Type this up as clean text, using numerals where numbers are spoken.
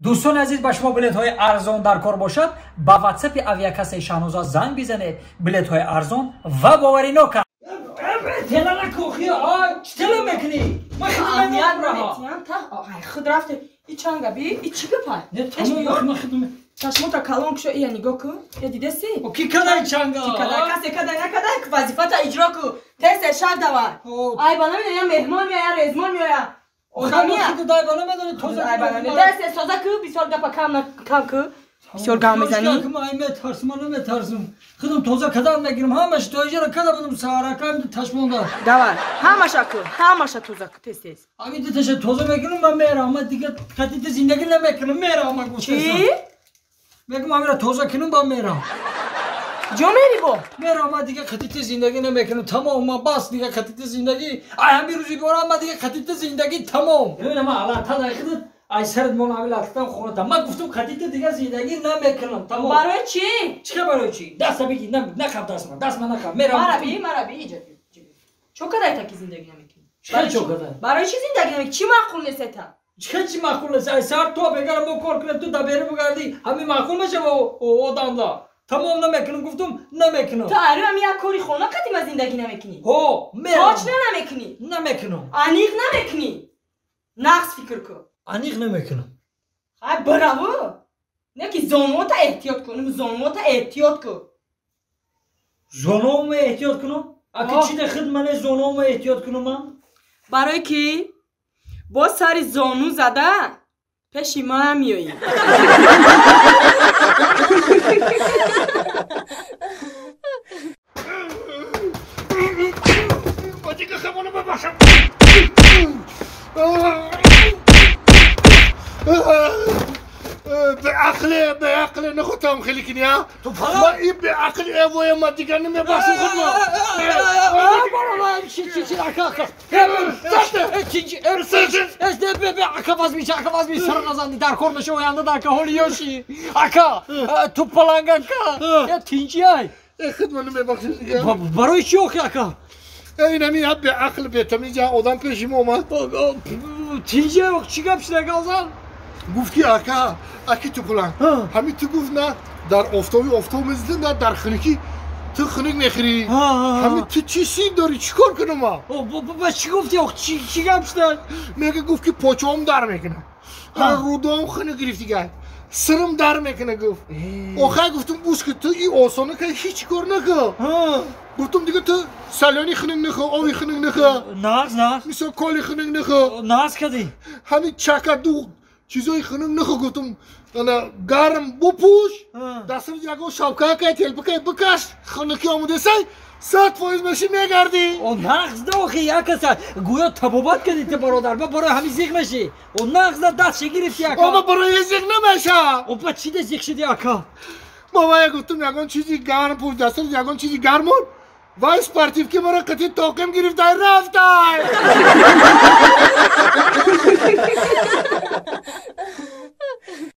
Дӯстони азиз, ба шумо билетҳои арзон дар кор бошад, ба ватсапи авиакассаи Шаҳноза занг бизанед. Билетҳои арзон ва боваринок. Тела накохи, чӣ тела мекунӣ? Худ рафте. И чанга би, и чӣ гапай? Чашмота калон кушо, ия нигоҳ кун. Я дидаси? Ки кадай чанга? Ки кадай? Касе кадай накадай, вазифата иҷро ку. Тез тез шак давай. Ай ба намедонам, я меҳмон меоя, я резмон меоя. Тез тез тоза ку, бисёр гапа кам ку. Бисёр гап мезанӣ? Ай метарсам, ман наметарсам. Худам тоза кадан мегирам, ҳамаш то иҷора када будам, саҳаракам ташмонда. Давай, ҳамаша ку, ҳамаша тоза ку, тез тез. Ами диташа тоза мекунам, ман мерам, ман дига қатити зиндагӣ намекунам, мерам, ман гуфтам. Чӣ? Мегум амира тоза кунам, ба мерам. Ҷо мери бо? Мерам, ман дига қатити зиндагӣ намекунам, тамом, ман бас дига қатити зиндагӣ. Ай ҳамин рӯзи борам, ман дига қатити зиндагӣ тамом. Бибинам, ман алла тадай худат ай сарат мон ами латам хонатам. Ман гуфтам қатити дига зиндагӣ намекунам, тамом. Барои чӣ? Чӣ барои чӣ? Даста бигир, нахаб дастма, дастма нахаб. Мерам. Мара би, мара би, иҷа. Чо кадай таки зиндагӣ намекунӣ? Чӣ чо кадай? Барои чӣ зиндагӣ намекунӣ? Чӣ маъқул нест та? Чӣ маъқул нест? Ай сар то бегарам бо кор кунем, ту да бери бугардӣ, ҳамин маъқул мешава одамда. Тамом намекунам, гуфтам намекунам. Ту ари ҳам як кори хона қадима зиндагӣ намекунӣ? Ҳо, мерам. Точно намекунӣ? Намекунам. Аниқ намекунӣ? Нақс фикр кун. Аниқ намекунам. Ай браво! Не ки зонуота эҳтиёт кун, зонуота эҳтиёт кун. Зонуома эҳтиёт кунам? Аки чӣ да худ мане зонуома эҳтиёт кунам ман? Барои ки бо сари зону зада пеши ман меоӣ. به عقل نخوتم خیلی کنی ها ما این به عقل اوه ما دیگر نمیبخشم خود ما چی ака вазми ака вазми сар назанди дар кор меша оянда дар ҳоли ёши ака ту паланг ака я тинҷи ай худ ма намебахшиш дига барои чӣ охи ака инами я беақл бетамиз я одам пеши мо омад тинҷи ай чӣ гап шуда галзан гуфт ки ака аки ту пуланг ҳамин ту гуфт на дар офтоби офтоб мезида на дар хунукӣ ту хунук мехӯрӣ ҳамин ту чӣ син дорӣ чӣ кор кунам ма ба чӣ гуфти ох чӣ гап шуда мега гуфт ки почаам дар мекунад рудоам хунук гирифтигай сирим дар мекунад гуфт охай гуфтум буш ки ту и осона ка ҳеҷ кор накун гуфтум дига ту салёни хунук нахӯ оби хунук нахӯ нағз нағз мисол коли хунук нахӯ нағз кардӣ ҳамин чака дуғ чизои хунук нахӯ гуфтум ана гарм бупӯш дастат ягон шапкакай телпакай бикаш хунукӣ омодасай 100% мешӣ мегардӣ о нағз да охи як каса гӯё табобат кардӣ ту бародар ба барои ҳамин зиқ мешӣ о нағз да дастше гирифтӣ ака ома барои зиқ намеша о ба чӣ да зиқ шудӣ ака ма вая гуфтум ягон чизи гарм пӯш дастат ягон чизи гармон вай спортивки маро қатъи тоқим гирифтай рафтай.